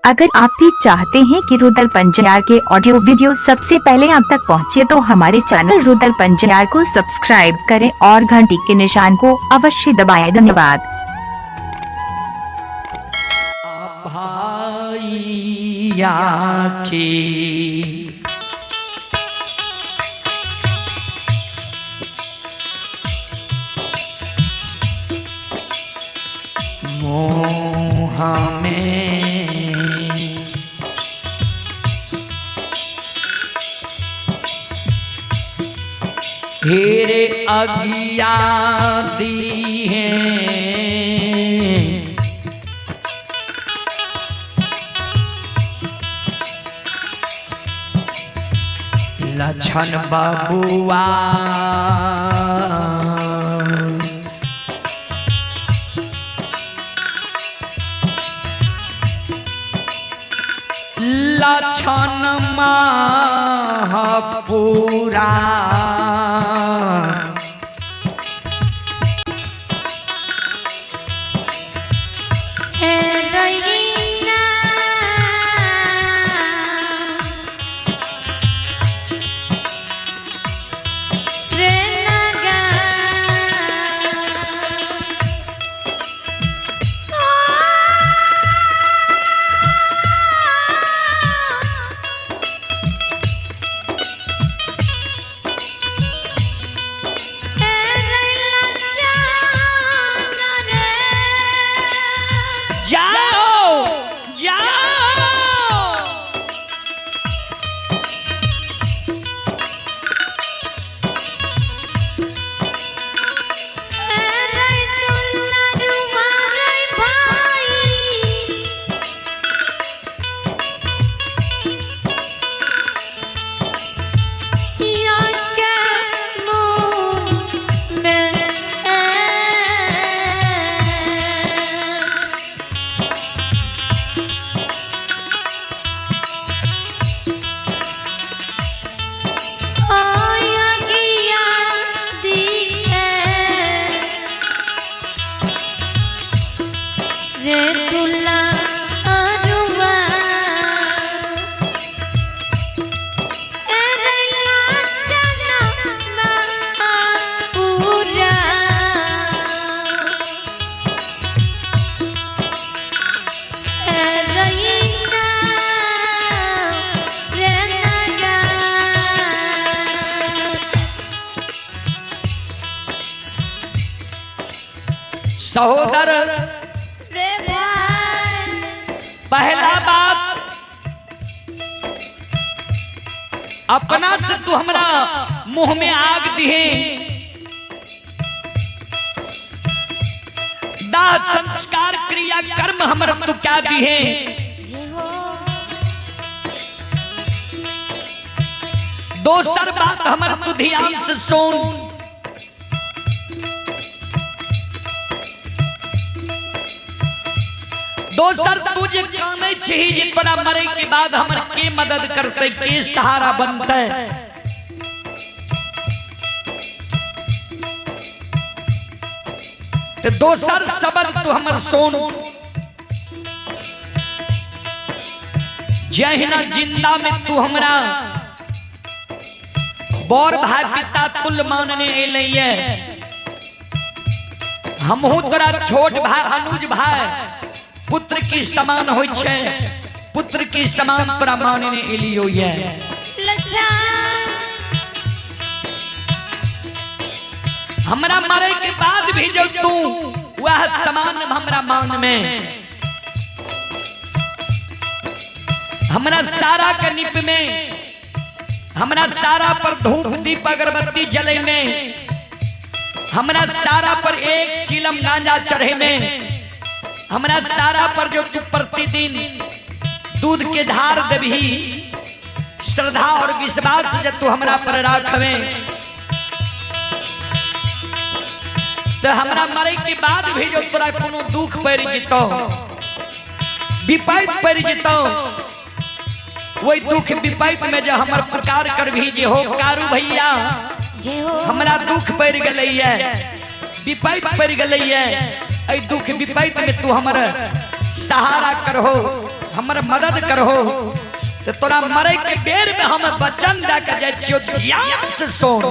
अगर आप भी चाहते हैं कि रुदल पंजियार के ऑडियो वीडियो सबसे पहले आप तक पहुंचे तो हमारे चैनल रुदल पंजियार को सब्सक्राइब करें और घंटी के निशान को अवश्य दबाएं। धन्यवाद। भाइया के मोह में हेरे अगिया दी है। लछन बबुआ लछन महापुरा रैना रे नगा जाओ जाओ। रे तुला अरुवा पूरा रैना रे नगा। सहोदर रे भाई पहला बात अपना से तू हमरा मुंह में आग दिहे, दाह संस्कार क्रिया कर्म हमर तू क्या दिहे। जे हो दोसर बात हमर तू ध्यान से सुन, दोसर तू जे कानै छही जे तोरा मरे के बाद हमर के मदद करते, के सहारा बनते। ते दोसर शब्द तू हमर सुन, जहिना जिंदा में तू हमरा बड़ भाई पिता तुल मानने एलैये, हमहू तोरा छोट भाई अनुज भाई पुत्र की समान होइ छै, पुत्र की समान तोरा मानने एलियो ये। लच्छा हमरा मरे के बाद भी जब तू वह समान हमरा मान में, हमरा सारा के निप में, हमरा सारा पर धूप दीप अगरबत्ती जले में, हमरा सारा पर एक चिलम गांजा चढ़े में, हमरा सारा पर जो तू प्रतिदिन दूध के धार देबही, श्रद्धा और विश्वास जब तू हमरा पर राखवे तो हमरा मरे के बाद भी जो तोरा कोनो दुख पड़ जेतौ, विपैत पड़ जेतौ, वही दुख विपैत में जो हमर पुकार करबही जे हो कारू भैया जे हो हमरा दुख पड़ गेलैये, विपैत पड़ गेलैये, एहि दुख विपैत में तू हमर सहारा करहो, हमरा हमर मदद करहो तो तोरा मरे के बेर में हम वचन दे के जाइ छियो, ध्यान से सुन।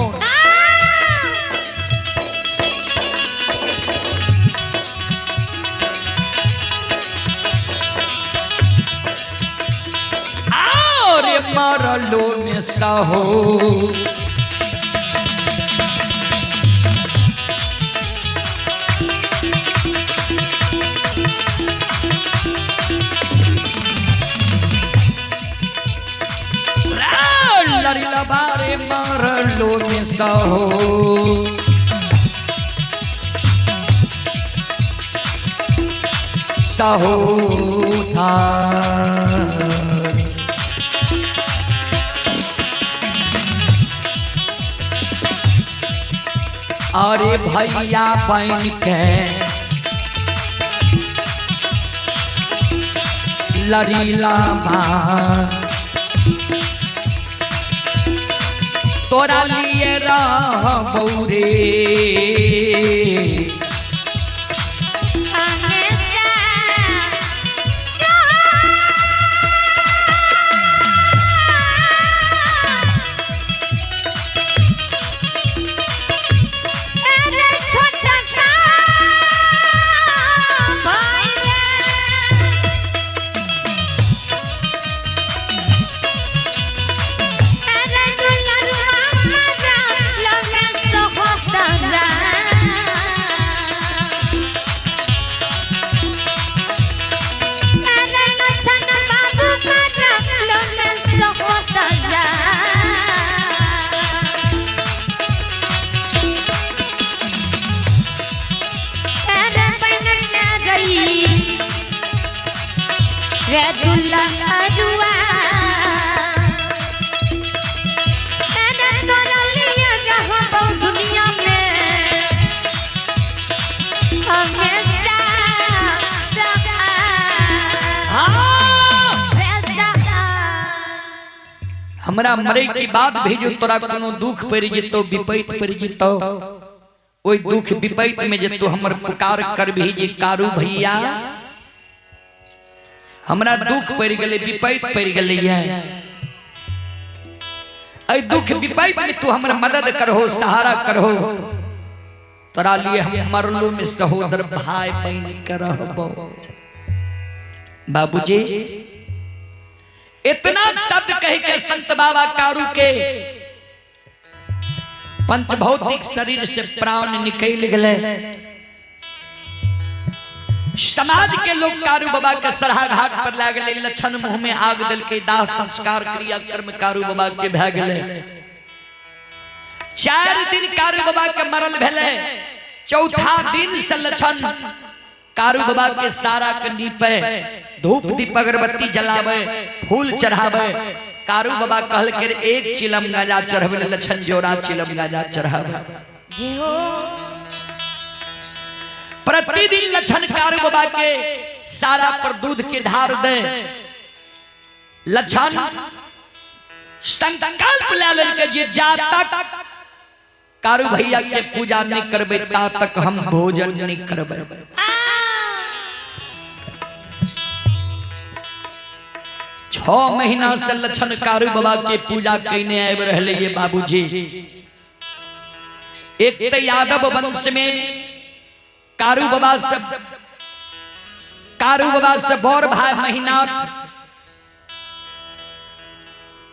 और मरलो में सहो लड़िला बारे मरलो में सहो सहो था। अरे भैया बन के लड़ीला बा तोरा लिए रहबौ रे। हमरा मरे के बाद भी जो तोरा कोनो दुख पड़ जेतो, विपैत पड़ जेतो, ओई दुख विपैत में जे तू हमर पुकार करबही जे कारू भैया हमरा दुख पड़ गेलै, विपैत पड़ गेलै, ऐ दुख विपैत में तू हमर मदद करहो, सहारा करहो, तोरा लिए हम मरलो में सहोदर भाई बन के रहबो। बाबूजी इतना शब्द कह के संत बाबा कारू के पंचभौतिक शरीर से प्राण निकल गए। समाज के लोग कारू बाबा के सरहा घाट पर लग गए, लक्षण मुंह में आग दल के दाह संस्कार क्रिया कर्म कारू बाबा के भै गए। 4 दिन कारू बाबा के मरल भेले, चौथा दिन से लक्षण कारू बाबा के सारा के नीपे, धूप दीप अगरबत्ती जलावे, फूल चढ़ावे। कारू बाबा कहल के एक चिलम गाजा चढ़ावे, लक्षण जोड़ा चिलम गाजा चढ़ावे। प्रतिदिन लक्षण कारू बाबा के सारा पर दूध के ढार दे। लक्षण संकल्प ले लेलके जे जा तक कारू भैया के पूजा नहीं करबे ता तक हम भोजन नहीं करबे। 6 महीना से लक्षण कारू बाबा के पूजा कने आबि रहले ये बाबूजी। एक तो यादव वंश में कारू बाबा से बड़ भाई महिनाथ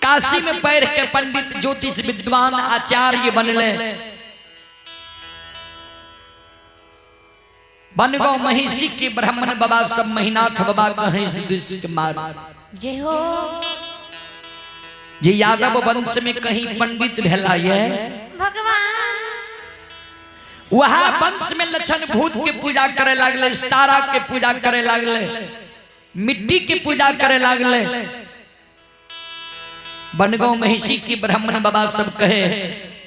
काशी में पढ़ के पंडित ज्योतिष विद्वान आचार्य बनले। बनगांव महिषी के ब्राह्मण बाबा सब महिनाथ बाबा कहीं दुष्ट मार। जय हो। जे यादव वंश में कहीं पंडित भेला ये भगवान, वहां वंश में लक्षण भूत के पूजा करे लागले, तारा के पूजा करे लागले, मिट्टी के पूजा करे लागले। बनगांव महिषी के ब्राह्मण बाबा सब कहे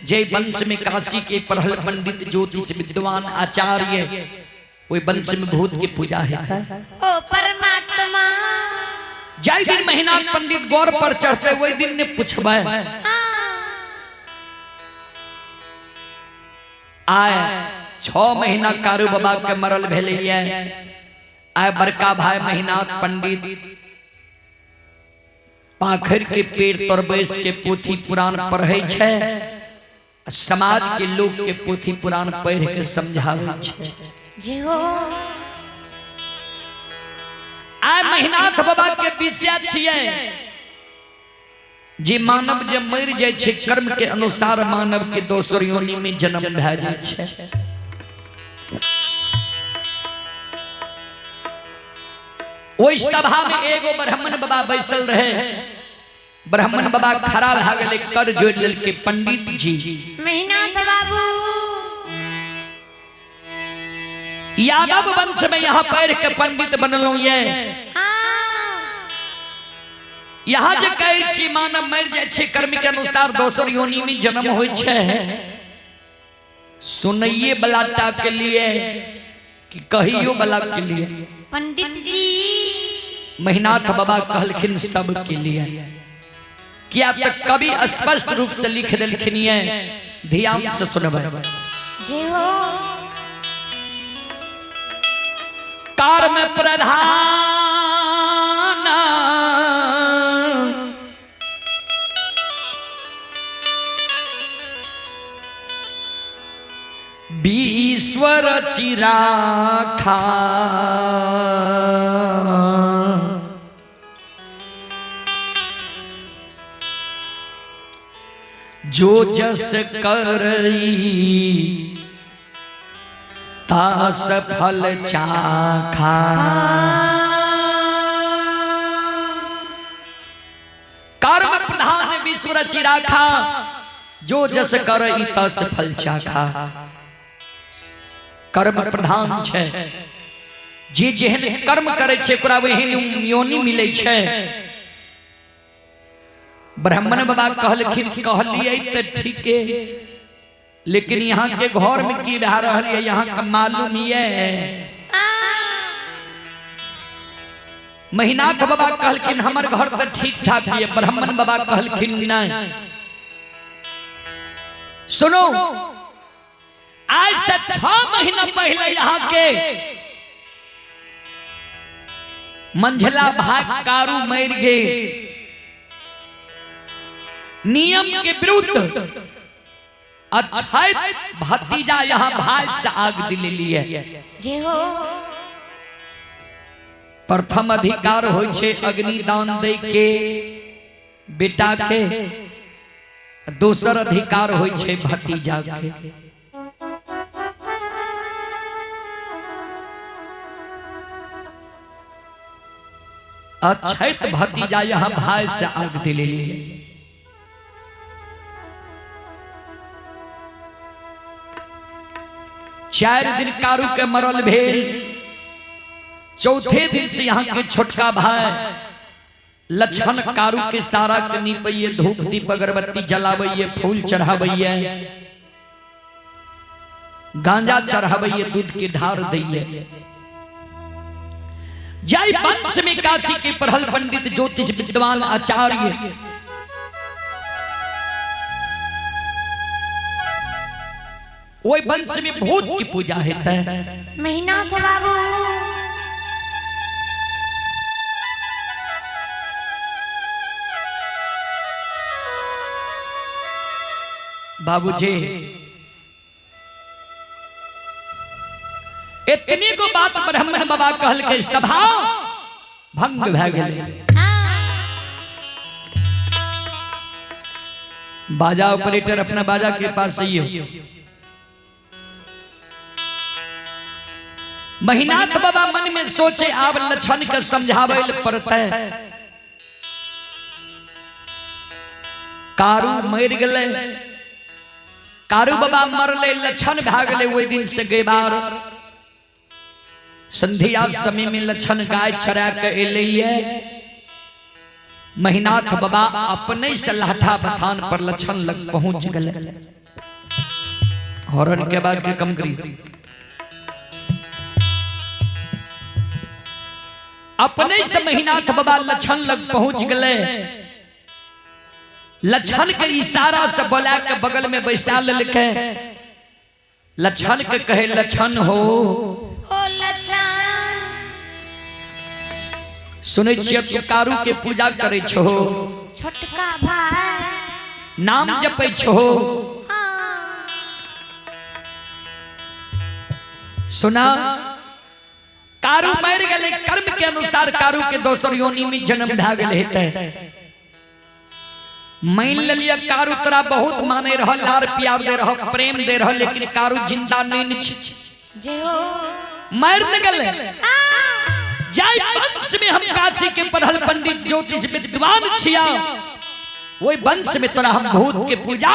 जे वंश में काशी के पढ़ल पंडित ज्योतिष विद्वान आचार्य, वही वंश में भूत की पूजा है। ओ परमात्मा, जय दिन महीना पंडित गौर पर चढ़ते वही दिन ने पूछबे आए 6 महीना कारू बाबा के मरल भेले आए बड़का भाई महीना पंडित पाखर के पेड़ तर बैस के पोथी पुराण पढ़ै छै, समाज के लोग के पोथी पुराण पढ़ के समझाबै छै। जय हो। आइ महिनाथ बाबा के विषय छियै जे मानव जे मरि जाइ छै कर्म के अनुसार मानव के दोसर योनि में जन्म भए जाइ छै। ओहि सभा में एगो ब्राह्मण बाबा बैसल रहे। ब्राह्मण बाबा खड़ा भए गेलै, कर जोड़ि लेलकै, पंडित जी महिनाथ बाबू यादव वंश में यहाँ पढ़ के पंडित बनलहुँ ये। हाँ। यहाँ जे कहै छी मानव मरि जाइ छै कर्म के अनुसार दोसर योनि में जन्म होइ छै, सुनैये वाला टा के लिए कि कहियो वाला के लिए? पंडित जी महिनाथ बाबा कहलखिन सब के लिए। किया तक कवि स्पष्ट रूप से लिख देलखिन ये, ध्यान से सुनबै। जय हो। कर्म प्रधान विश्वर चिराखा, जो जस करई तास फल चाखा। कर्म प्रधान विश्व रचि राखा, जो जस करई तस फल चाखा। कर्म प्रधान छै, जे जेहन कर्म करै छै ओकरा वहन योनि मिलै छै। ब्राह्मण बाबा कहलखिन कहलियै तऽ ठीके, लेकिन यहाँ के घर में की भए रहल ये यहाँ के मालूम ये? महिनाथ बाबा कहलखिन हमर घर तऽ ठीक ठाक ये। ब्राह्मण बाबा कहलखिन नहीं, सुनो, आज से 6 महीना पहले यहाँ के मंझला भाग कारू मर गए, नियम के विरुद्ध अक्षय भतीजा यहाँ भाई से आग दिले लिए। जय हो। प्रथम अधिकार होइ छै अग्निदान दै के बेटा के, दोसर अधिकार होइ छै भतीजा के। अक्षय भतीजा यहाँ भाई से आग दिले लिए। 4 दिन कारू के मरल भेल, चौथे दिन से यहाँ के छोटका भाई लक्षण कारू के सारा के नीपैये, धूप दीप अगरबत्ती जलाबैये, फूल चढ़ाबैये, गांजा चढ़ाबैये, दूध के ढार दैये। जय वंश में काशी के पढ़ल पंडित ज्योतिष विद्वान आचार्य ओहि वंश में भूत की पूजा होता है। महिनाथ बाबू बाबूजी इतनी को बात ब्राह्मण बाबा कहल के सभा भंग भए गेलै। बाजा ऑपरेटर अपना बाजा के पास ही हो। महिनाथ बाबा मन में सोचे आब लक्षण के समझावे पड़ते। कारू मर गए, कारू बाबा मरले, लक्षण भए गेलै। ओहि दिन से गैबार संध्या समय में लक्षण गाय चरा के एलैये। महिनाथ बाबा अपने से लाठा बथान पर लक्षण लग पहुंच गए। हॉर्न के आवाज के कम करी। अपने से महिनाथ बाबा लक्षण लग पहुंच गए। लक्षण के इशारा से बोला के बगल में बैसा लेलकै। लक्षण के कहे लक्षण हो ओ लक्षण, सुनै छियै तू कारू के पूजा करै छहो, छोटका भाई नाम जपै छहो। हाँ। सुना, कारू मर गेलै, कर्म के अनुसार कारू के दोसर योनि में जन्म भए गेल हेतै। मान लेलिए कारू तोरा बहुत माने रह, लार प्यार दे रह, प्रेम दे रह, लेकिन कारू जिंदा नहीं छै, जय हो। मर न गेलै। जाय वंश में हम काशी के पढ़ल पंडित ज्योतिष विद्वान छिया, वही वंश में तोरा हम भूत के पूजा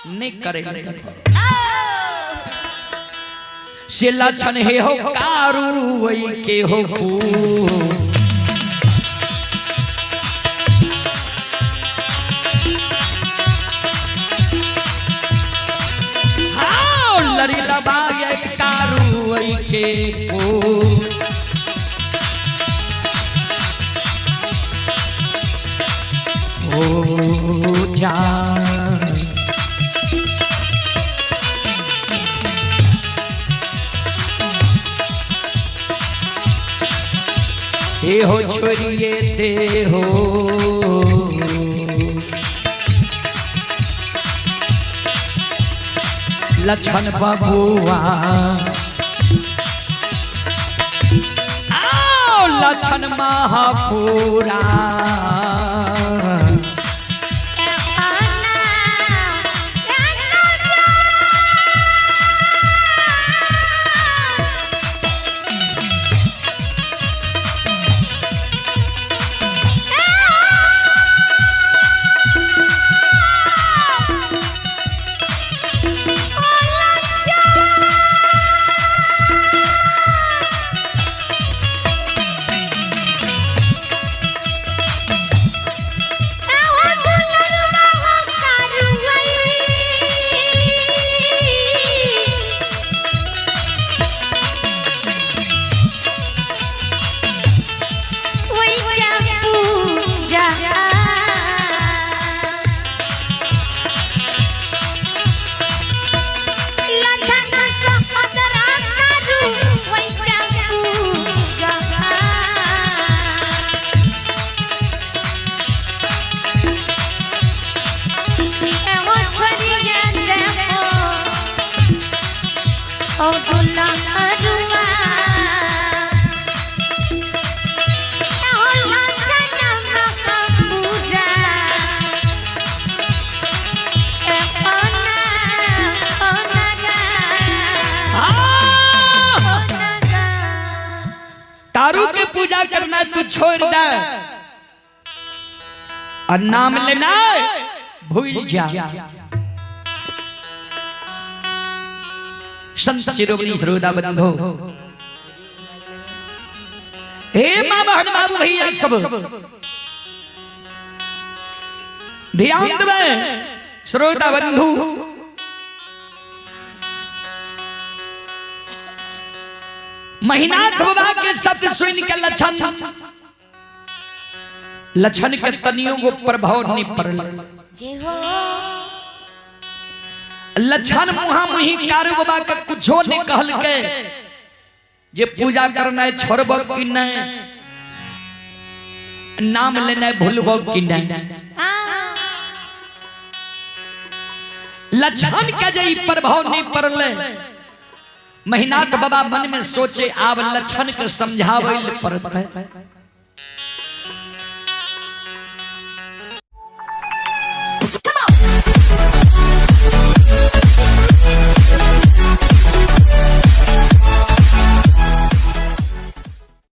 नहीं करे। से लक्षण हे हो कारू वही के हो पू। हाँ, लड़ी दबाए कारू वही के पू। हो जा हे हो छोड़िए दे हो लक्षण बबुआ, आओ लक्षण महापुरा। तारू के पूजा करना तू छोड़ दे और नाम लेना भूल जा। संत शिरोमणि श्रोता बंधो, हे मां बहन बाबू भैया सब ध्यान देवे। श्रोता बंधु, महिनाथ बाबा के शब्द सुन के लक्षण लक्षण के तनियों को प्रभाव नहीं पड़ल। लक्षण मुहा मुही कारू बाबा के कुछो नहीं कहल के जे पूजा करना छोड़ब कि नहीं, नाम लेना भूलब कि नहीं। लक्षण के जे प्रभाव नहीं पड़ल, महिनाथ बाबा मन में सोचे आब लक्षण के समझावे पड़ते।